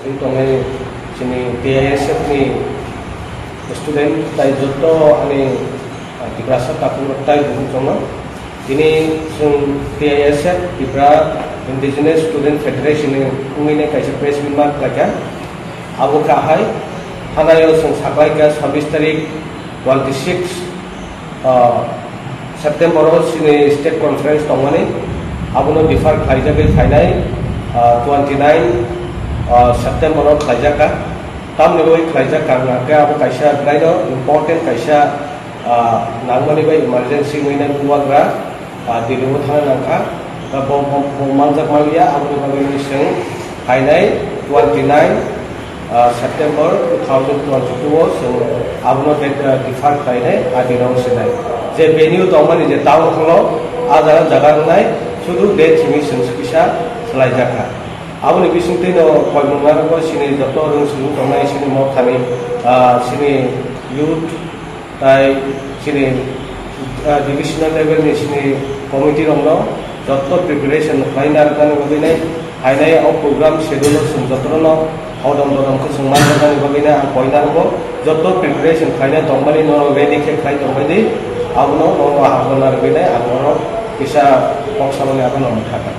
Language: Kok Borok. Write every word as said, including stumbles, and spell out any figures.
Tongwi chini T I S F ni student tai joto ani, ah, Tiprasa takhuk rok tai bukhuk tongo. Tini chwng T I S F, Tripura Indigenous Student Federation ni wngwi nai kaisa press meet ma khlaikha. Abo kha hai, hanaio chwng saklaikha sabbish tarik twenty six, ah, September o chini state conference tongmani, abono defer khlaijagwi phainai, ah, twenty nine, ah, September o khlaijakha. Tamni bagwi khlaijak kha wngkha khe abo kaisa belaino important kaisa, ah, nangmani bai emergency wngwi nai bubagra, ah, Delhi o thangna nangkha. Ah, bo, bo, bo manjak manliya, aboni bagwi chwng phainai twenty nine, ah, September two thousand twenty two o chwng abono de-, ah, defer khlainai, ah, dino sinai. Je venue tongmani je town hall o, ah, jaga jaga wngnai, sudu date simi chwng kisa swlaijakha. Aboni bisingtwi no koimung narwkgo chini joto rwngsong tongnai chini mothani, ah, chini youth tai chini, ah, divisional level ni chini committee rokno joto preparation khlai narwknani bagwi nai, hainai o program schedule o chwng jotono hodom dodom khe chwng manjaknani bagwi nai ang koi narwgo. Joto preparation khlaina tongmani no ready khe khlai tongbai di, abono no abo narwgwi nai ang oro kisa kok samani abono ang thangkha.